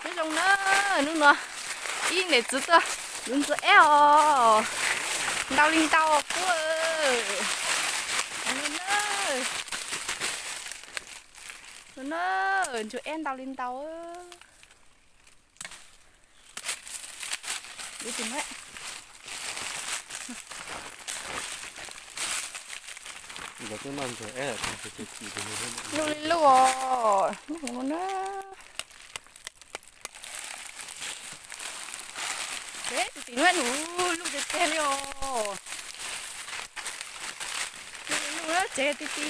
Nyob zoo na, hnub no ib niam txiv tuaj luv ntsuag eb os. Ntau li ntau kub. Ntsuag eb ntau li ntau. Luj li luj os, hnub no na. Ces tus tim nuav nws luj tiag tiag li os. Luj luj na, tsev ti ti.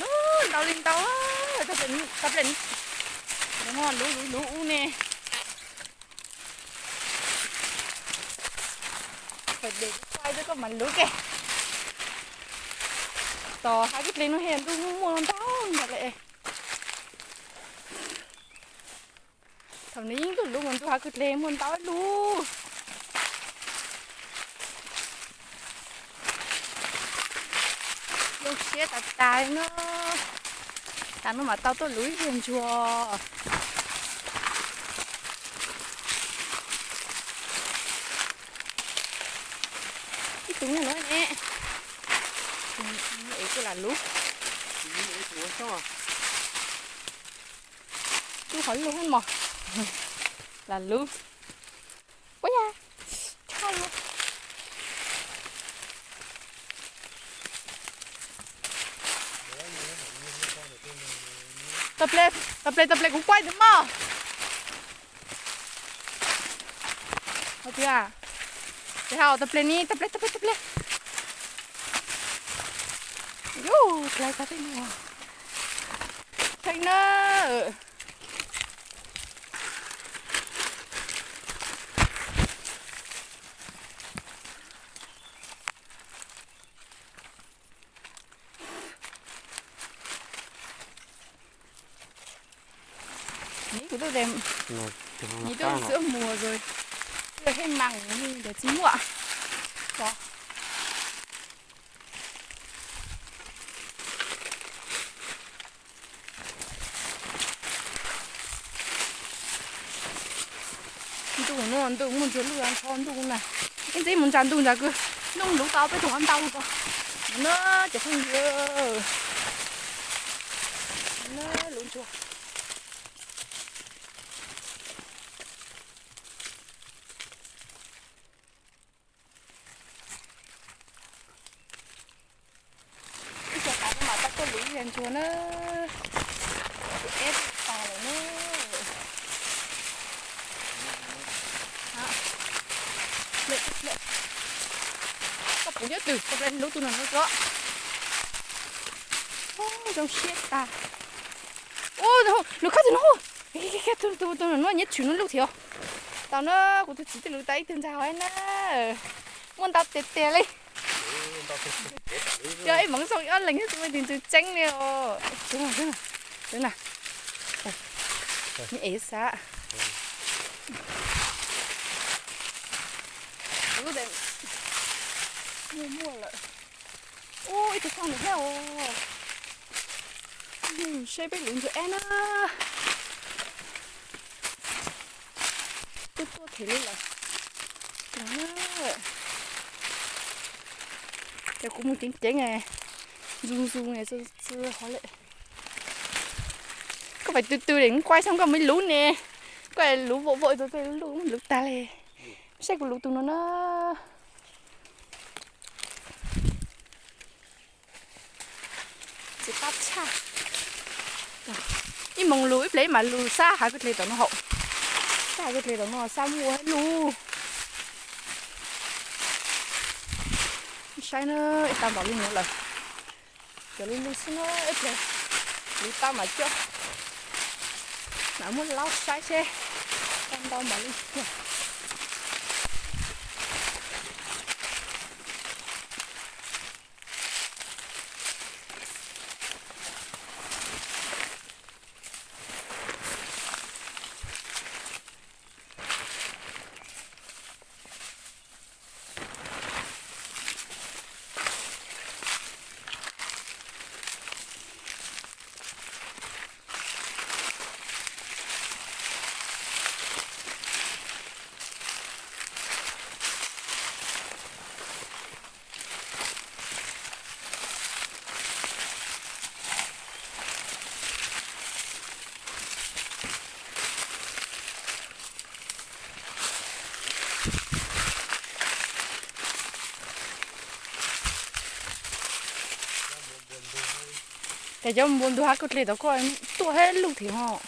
Luj ntau li ntau. Tau plaws, luv luv luv ub ne. Fais des kuv quaj rau koj mas luv ke. Tos hav kwj dleg no he ntuj muaj ntau ntau le. Thaum nws yeej ntuj luv mas ntuj hav kwj dleg muaj ntau lug. Zoo siab tas tas no. Tas no mas tau tuaj luv ib yag ntsuag. Ib tug nyob no ne. Es kuj lam luv. Tub qhov lug mos. Lam luv. Ua yam tshaj luaj. Tau ple, tau ple, tau ple kuv quaj ntawd mog. Hos tias, ces hos tau ple ni, tau ple, tau ple, tau ple. Yus, ple tau tej no. Tseeb na. Nws kuj tuaj, nws tuaj xwb mus rồi, tuaj hej mas nws tias tsis muaj. Ntuj no ntuj muaj ntsuag luj ntho ntuj na. Ib ntsis mus ntsa ntuj ntsa kwj, ntuj luv tau peb tug hov ntau ko. Na, cov phooj ywg, na, luv ntsuag. Ib co tas no mas tau tuaj luv ib yag ntsuag na. Tus eb tas lawm na. Koj puv nyob twg, koj ple luv tus no no tso. Zoo siab tas. Ua, luv koj tus no. Tus no nyob tshwm no luj thiab. Tau na, kuv tus txiv twb luv tau ib tug ntsa hov na. Muaj ntau tiag tiag li. Cov ib hmoov zoo ib ob leeg xwb tus ntsuag tseeb li os. Nws ev xav. Muaj muaj lawm. Ua ib tug thooj nws thiab os. Saib peb luv ntsuag eb na. Tuaj tuaj them li lawm. Ces kuv mus ceev ceev, ntxu ntxu txi hov lawm. Koj fais tw tw es quaj xyov koj mus luv ne. Koj luv vau vau txog luj luv tag li. Saib kuv luv tus no na. Tsis qab tshaj. Ib moos lug ib pliag ib mam lug sab hav kwj dleg tom no haum. Sab hav kwj dleg tom no sab muaj ua luj. Saib na, ib tag npaum li no lawm. Cov luj luj xwb na, ib pliag luv tau mam coj. Mam muab laub saib seb tau ntau npaum li cas. Cov npua ntug hav koj dle tau koj tuaj hab lug thiab ho.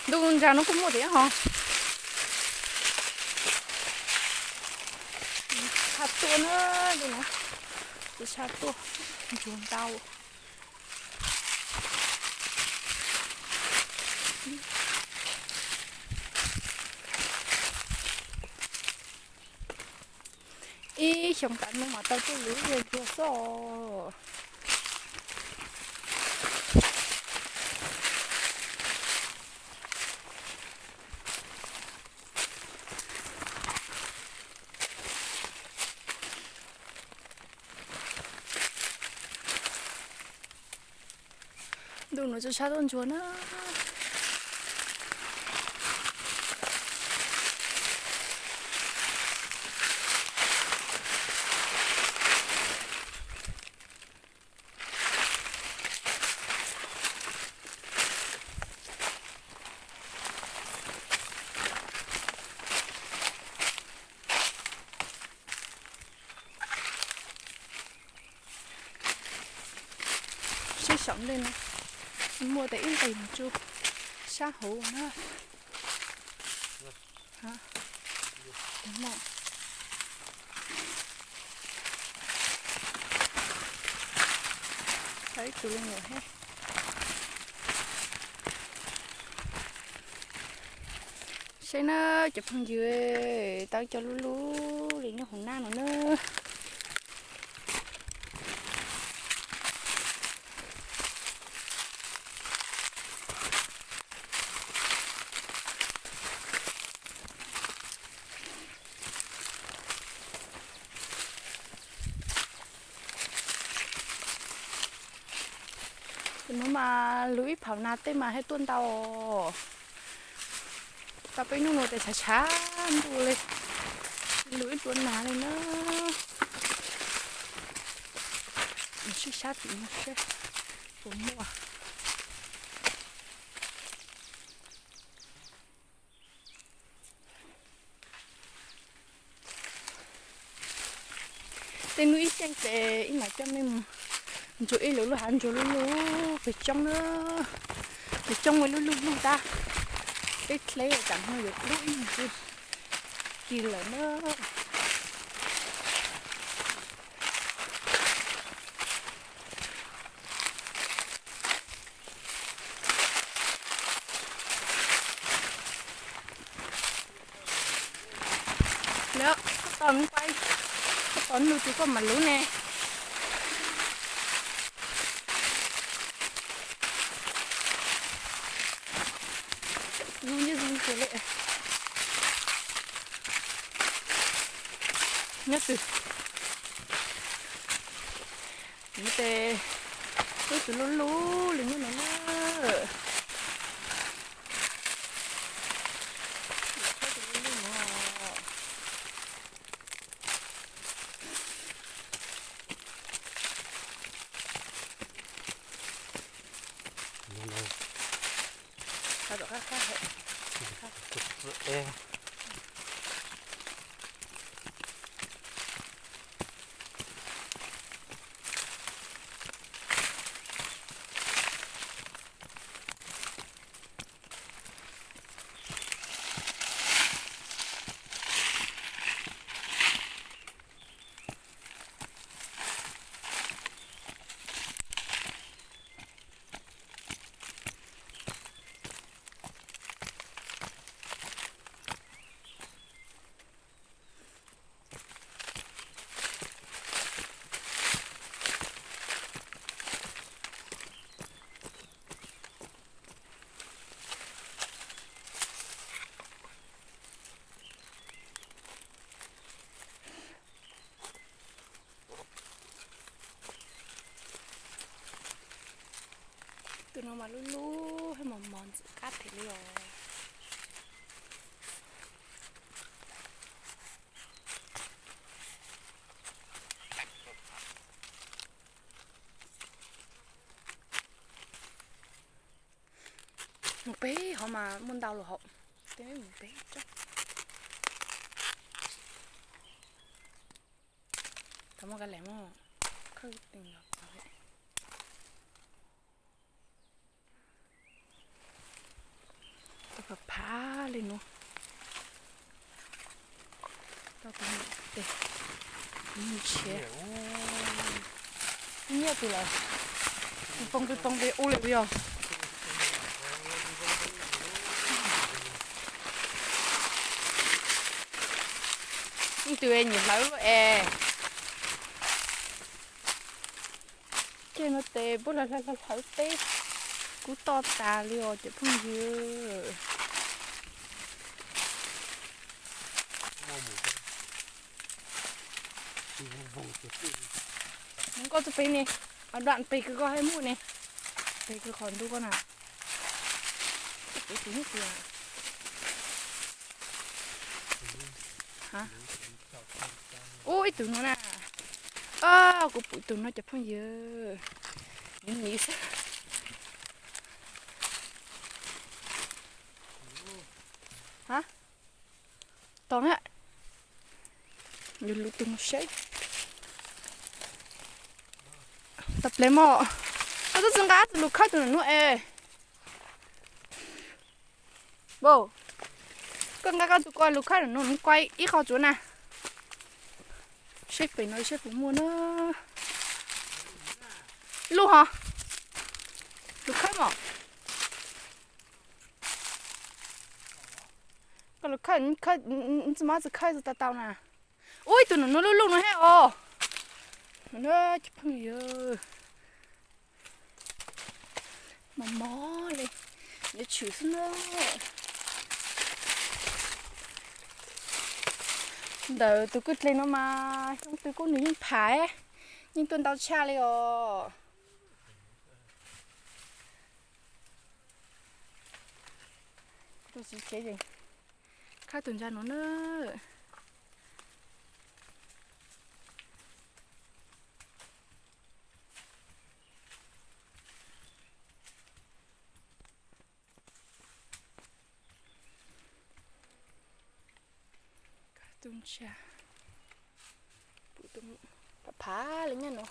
Ntuj ntsa no kuj muaj thiab ho. Tshaj tuaj na, ntuj no tshaj tuaj, ntsuag ntau. Ib xyoo tas no mas tau tuaj lwm ntsuag xwb os. Ntuj no tshaj tuaj ntsuag na. Sib saum ntej no muaj tas ib nqes mus tsuj sab hauv na. Ib tug li no he. Saib na cov phooj ywg, tau cov lub lub li nyob hauv nab no na. Tus no mas lug ib phaum nas tej mas thiaj tuaj ntau. Tau peb hnub no tes tshav tshav ntuj li, lug ib pluav nas li na. Sib sab tim no seb puas muaj. Tej hnub ib xyeej ces ib mam coj mej mus ntsuas ib lub lub hav ntsuag lub lub pem tsoob na, pem tsoob ua lub lub lub tab, peb dleb tsam no yuav dub ib ntsis kis lawm na. Lawm, koj tos nws pais, koj tos nws tus koj mam lub ne. Zoo nyob zoo kawg li. Nyob twg? Nyob tes, wb tus lub lub li nyob no na. Tus no mas lub lub thiab mos mos ntxim qab thiab li os. Mus pem hov mas muaj ntau lawm hauv. Tej mus pem tsob. Tau muaj ka lees mog, khawb tes los. Tej nuav, tau tus nyiaj tus lawm, pib poob pib poob peb ub le yog. Ib tug nyuam hlawv luaj es. Ces no tes puab hlawv hlawv hlawv teb kub toj tas li os cov phooj ywg. Mus nkauj txug pem ne, dam pem kws koj hab muaj ne, pem kws qhov ntug koj na. Pem tus nub tias, ub ib tug nuav na, kuv pum ib tug nuav cov phooj ywg, miv miv xwb. Tog na, yus lug tug no seb. Tau plev mog, koj tub tsi nqa tug lug khawb tug nuav es. Koj nqa koj tug ko lug khawb nuav, kuv ib qho tsuav na. Seb pem no seb puas muaj na. Lug hov, lug khawb mog. Koj lug khawb, tsi muab tsi khawb tau tau na. Ub ib tug nuav nuav lub lub nuav hab os. Cov phooj ywg, mos mos le, yuav tshwm xwb na. Ntawm tus kwj dleg no mas xyoo twg kuj nws yeej pham, yeej tuaj ntau tshaj li os. Tus txiv tsev es khawb tus ntsa nuav na. Tus ntsa, pum tus phav phav le nyaj nuav.